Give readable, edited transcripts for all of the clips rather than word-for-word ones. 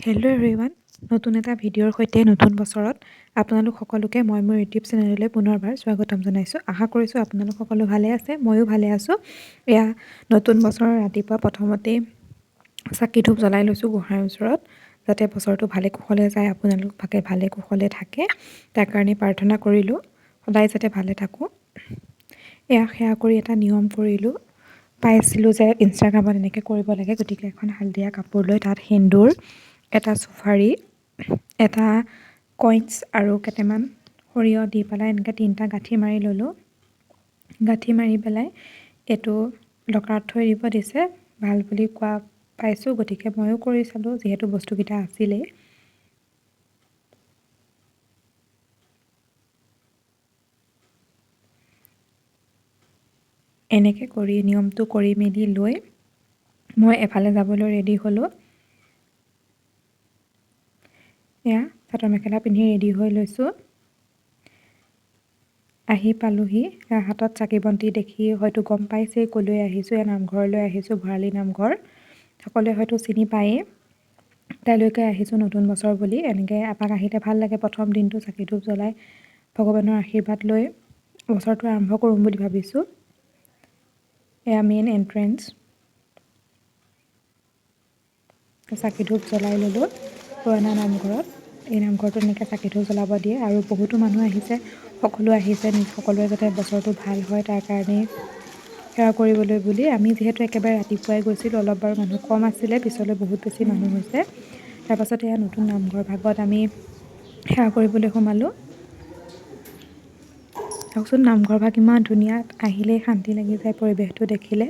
Hello' everyone, নতুন এটা ভিডিঅ'ৰ সৈতে নতুন বছৰত আপোনালোক সকলোকে মই মোৰ ইউটিউব চেনেললৈ পুনৰবাৰ স্বাগতম জনাইছোঁ। আশা কৰিছোঁ আপোনালোক সকলো ভালে আছে, ময়ো ভালে আছোঁ। এয়া নতুন বছৰৰ ৰাতিপুৱা প্ৰথমতেই চাকি ধূপ জ্বলাই লৈছোঁ গোঁসাইৰ ওচৰত, যাতে বছৰটো ভালে কুশলে যায়, আপোনালোক ভাগে ভালে কুশলে থাকে তাৰ কাৰণে প্ৰাৰ্থনা কৰিলোঁ, সদায় যাতে ভালে থাকোঁ। এয়া সেৱা কৰি এটা নিয়ম কৰিলোঁ, পাইছিলোঁ যে ইনষ্টাগ্ৰামত এনেকৈ কৰিব লাগে। গতিকে এখন হালধীয়া কাপোৰ লৈ তাত সেন্দুৰ, এটা চুফাৰী, এটা কইনছ আৰু কেইটামান সৰিয়হ দি পেলাই এনেকৈ তিনিটা গাঁঠি মাৰি ল'লোঁ। গাঁঠি মাৰি পেলাই এইটো লকাৰত থৈ দিব দিছে, ভাল বুলি কোৱা পাইছোঁ, গতিকে ময়ো কৰি চালোঁ যিহেতু বস্তুকেইটা আছিলেই। এনেকৈ কৰি নিয়মটো কৰি মেলি লৈ মই এফালে যাবলৈ ৰেডি হ'লোঁ। এয়া চাদৰ মেখেলা পিন্ধি ৰেডি হৈ লৈছোঁ। আহি পালোহি, হাতত চাকি বন্তি দেখি হয়তো গম পাইছেই ক'লৈ আহিছোঁ। এয়া নামঘৰলৈ আহিছোঁ, ভঁৰালী নামঘৰ, সকলোৱে হয়তো চিনি পায়েই। তালৈকে আহিছোঁ নতুন বছৰ বুলি। এনেকৈ এপাক আহিলে ভাল লাগে, প্ৰথম দিনটো চাকি ধূপ জ্বলাই ভগৱানৰ আশীৰ্বাদ লৈ বছৰটো আৰম্ভ কৰোঁ বুলি ভাবিছোঁ। এয়া মেইন এণ্ট্ৰেঞ্চ, চাকি ধূপ জ্বলাই ল'লোঁ পুৰণা নামঘৰত। এই নামঘৰটোত এনেকৈ চাকি ধূপ জ্বলাব দিয়ে আৰু বহুতো মানুহ আহিছে, সকলো আহিছে সকলোৱে যাতে বছৰটো ভাল হয় তাৰ কাৰণে সেৱা কৰিবলৈ বুলি। আমি যিহেতু একেবাৰে ৰাতিপুৱাই গৈছিলোঁ, অলপ বাৰু মানুহ কম আছিলে, পিছলৈ বহুত বেছি মানুহ হৈছে। তাৰপাছত এয়া নতুন নামঘৰ ভাগত আমি সেৱা কৰিবলৈ সোমালোঁ। চাওকচোন নামঘৰ ভাগ ইমান ধুনীয়া, আহিলেই শান্তি লাগি যায় পৰিৱেশটো দেখিলে।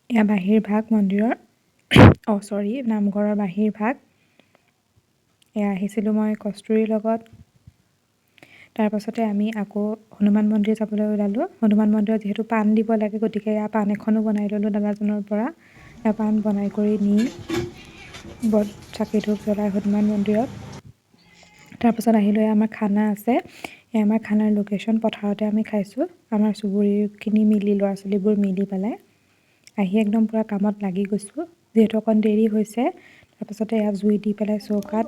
এয়া বাহিৰ ভাগ মন্দিৰৰ, অ' চৰি নামঘৰৰ বাহিৰ ভাগ। এয়া আহিছিলোঁ মই কস্তুৰীৰ লগত। তাৰপাছতে আমি আকৌ হনুমান মন্দিৰ যাবলৈ ওলালোঁ। হনুমান মন্দিৰত যিহেতু পাণ দিব লাগে, গতিকে এয়া পাণ এখনো বনাই ল'লোঁ দাদাজনৰ পৰা। এয়া পাণ বনাই কৰি নি বৰ চাকি ধূপ জ্বলাই হনুমান মন্দিৰত। তাৰপাছত আহিলোঁ, এয়া আমাৰ খানা আছে। এয়া আমাৰ খানাৰ লোকেশ্যন, পথাৰতে আমি খাইছোঁ। আমাৰ চুবুৰীখিনি মিলি, ল'ৰা ছোৱালীবোৰ মিলি পেলাই আহি একদম পূৰা কামত লাগি গৈছোঁ, যিহেতু অকণ দেৰি হৈছে। তাৰপাছতে এয়া জুই দি পেলাই চৌকাত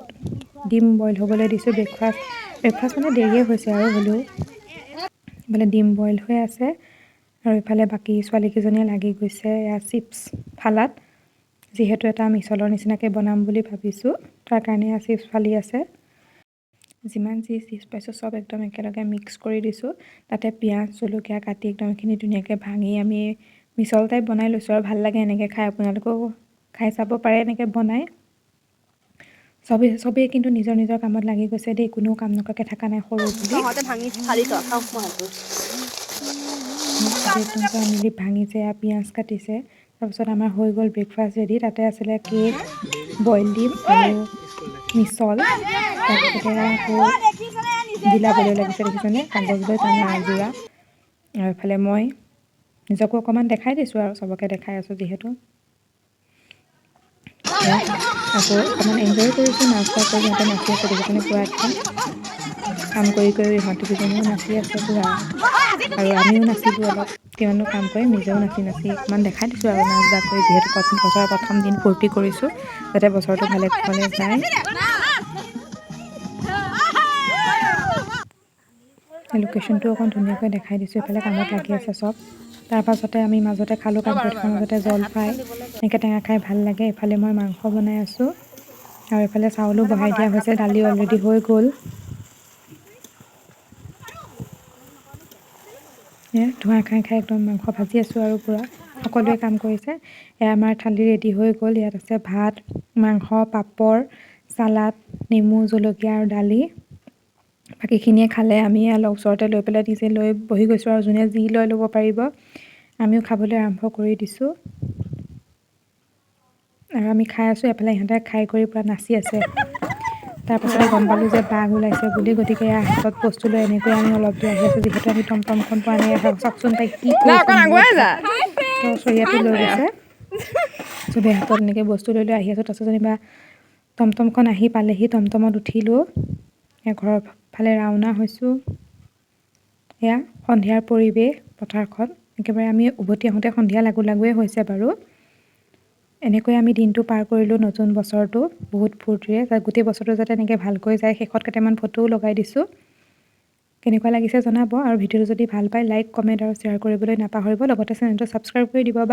ডিম বইল হ'বলৈ দিছোঁ। ব্ৰেকফাষ্ট মানে দেৰিয়ে হৈছে আৰু, হ'লেও ইফালে ডিম বইল হৈ আছে আৰু ইফালে বাকী ছোৱালীকেইজনীয়ে লাগি গৈছে এয়া চিপছ ফালাত। যিহেতু এটা মিছলৰ নিচিনাকৈ বনাম বুলি ভাবিছোঁ, তাৰ কাৰণে এয়া চিপছ ফালি আছে। যিমান যি চিপছ পাইছোঁ চব একদম একেলগে মিক্স কৰি দিছোঁ। তাতে পিঁয়াজ জলকীয়া কাটি একদম এইখিনি ধুনীয়াকৈ ভাঙি আমি মিছল টাইপ বনাই লৈছোঁ আৰু ভাল লাগে এনেকৈ খাই। আপোনালোকেও খাই চাব পাৰে এনেকৈ বনাই। চবেই কিন্তু নিজৰ নিজৰ কামত লাগি গৈছে দেই, কোনেও কাম নকৰাকৈ থকা নাই সৰু বুলি। মিলি ভাঙিছে, পিঁয়াজ কাটিছে। তাৰপিছত আমাৰ হৈ গ'ল ব্ৰেকফাষ্ট ৰেডি। তাতে আছিলে কেক, বইল ডিম আৰু মিছল। তাৰপিছতে আকৌ বিলাবলৈ লাগিছে, দেখিছেনে কাগজ লৈ টানা আজোৰা। আৰু এইফালে মই নিজকো অকণমান দেখাই দিছোঁ আৰু চবকে দেখাই আছোঁ যিহেতু। আকৌ অকণমান এনজয় কৰিছোঁ, নাচ বাগ কৰি সিহঁতে নাচি আছে, দেখিছেনে পূৰা একদম কাম কৰি কৰি ইহঁতকেইজনীও নাচি আছে পূৰা। আৰু আমিও নাচিলোঁ অলপ, কিমাননো কাম কৰিম, নিজেও নাচি নাচি অকণমান দেখাই দিছোঁ আৰু নাচ বাগ কৰি। যিহেতু বছৰৰ প্ৰথম দিন ফূৰ্তি কৰিছোঁ, যাতে বছৰটো ভালে কুশলে যায়। লোকেশ্যনটো অকণ ধুনীয়াকৈ দেখাই দিছোঁ। এইফালে কামত লাগি আছে চব। তাৰপাছতে আমি মাজতে খালোঁ, কাম কৰি থকাৰ মাজতে জলফাই এনেকৈ টেঙা খাই ভাল লাগে। এইফালে মই মাংস বনাই আছোঁ আৰু এইফালে চাউলো বহাই দিয়া হৈছে, দালি অলৰেডি হৈ গ'ল। ধোঁৱা খাই খাই একদম মাংস ভাজি আছোঁ আৰু পূৰা সকলোৱে কাম কৰিছে। এয়া আমাৰ থালি ৰেডি হৈ গ'ল। ইয়াত আছে ভাত, মাংস, পাপৰ, চালাড, নেমু, জলকীয়া আৰু দালি। বাকীখিনিয়ে খালে, আমি অলপ ওচৰতে লৈ পেলাই নিজে লৈ বহি গৈছোঁ আৰু যোনে যি লৈ ল'ব পাৰিব। আমিও খাবলৈ আৰম্ভ কৰি দিছোঁ আৰু আমি খাই আছোঁ। এফালে ইহঁতে খাই কৰি পূৰা নাচি আছে। তাৰপাছতে গম পালোঁ যে বাঘ ওলাইছে বুলি, গতিকে এয়া হাতত বস্তু লৈ এনেকৈ আমি অলপ দূৰ আহি আছোঁ। যিহেতু আমি টমটমখন পোৱা নাই। চাওকচোন তাই কি চৰিয়াটো লৈ গৈছে। চবেই হাতত এনেকৈ বস্তু লৈ লৈ আহি আছোঁ। তাৰপিছত যেনিবা টমটমখন আহি পালেহি, টমটমত উঠিলোঁ, ঘৰৰ ফালে ৰাওনা হৈছোঁ। এয়া সন্ধিয়াৰ পৰিৱেশ, পথাৰখন একেবাৰে আমি উভতি আহোঁতে সন্ধিয়া লাগো লাগোৱে হৈছে বাৰু। এনেকৈ আমি দিনটো পাৰ কৰিলোঁ, নতুন বছৰটো বহুত ফূৰ্তিৰে। গোটেই বছৰটো যাতে এনেকৈ ভালকৈ যায়। শেষত কেইটামান ফটোও লগাই দিছোঁ। কেনেকুৱা লাগিছে জনাব আৰু ভিডিঅ'টো যদি ভাল পায়, লাইক, কমেণ্ট আৰু শ্বেয়াৰ কৰিবলৈ নাপাহৰিব। লগতে চেনেলটো ছাবস্ক্ৰাইব কৰি দিব বা।